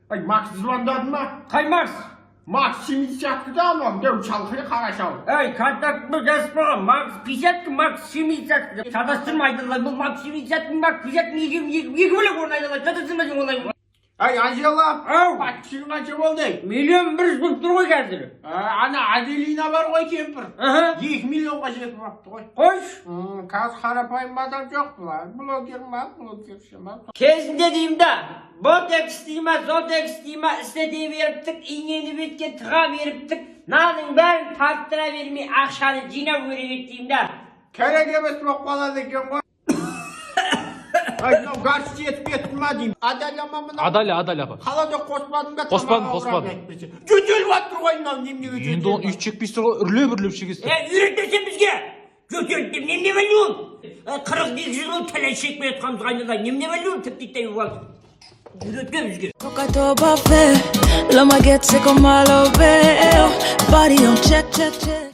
Ай, Макс звондады ма? Қай Макс? Макс 70-ті да, анау дәу шал, қара шал. Ей, контактіме жазып қойған. Макс 50, Макс 70. Шатастырма, айдалай. Бұл Макс 70, Макс 50, екі бөлек орын, айдалай. Шатастырма сен олай. Ай, Анжела, Ау. подписчигің қанша болды, ей? 1 100 000 болып тұр ғой қазір. А, ана Аделина бар ғой, кемпір. 2 миллионға жетіп алыпты ғой. Қойшы. Қазір қарапайым адам жоқ бұлар. Блогер ма, блогерші ма? Кезінде деймін да, ботекс дей ма, зотекс дей ма, істете беріптік, инені бетке тыға беріптік, мынаның бәрін тарттыра бермей, ақшаны жинау керек еді деймін да. Керек емес болып қалады екен ғой. Ай, мынау гарш жетіп кетті ма деймін. Адаля ма мынау? Адаля, Адаля апа. Қалада қоспадың ба? Қоспадым, Тамақ қоспадым. ауырады әйтпесе. Жөтеліп жатыр ғой мынау, неменеге? Енді оны үй шекпейсіздер ғой, үрлеп үрлеп шегесіздер. Е, үйретесің бізге. Жөтеліп деп немене бәле ол? 42 жыл болды тілін шекпей жатқанымызға, айналайын. Немене бәле ол, тіпті болып алды. Үйреткен бізге. Toca todo pa' ver, lo más que sé como lo veo. Body on check, check, check.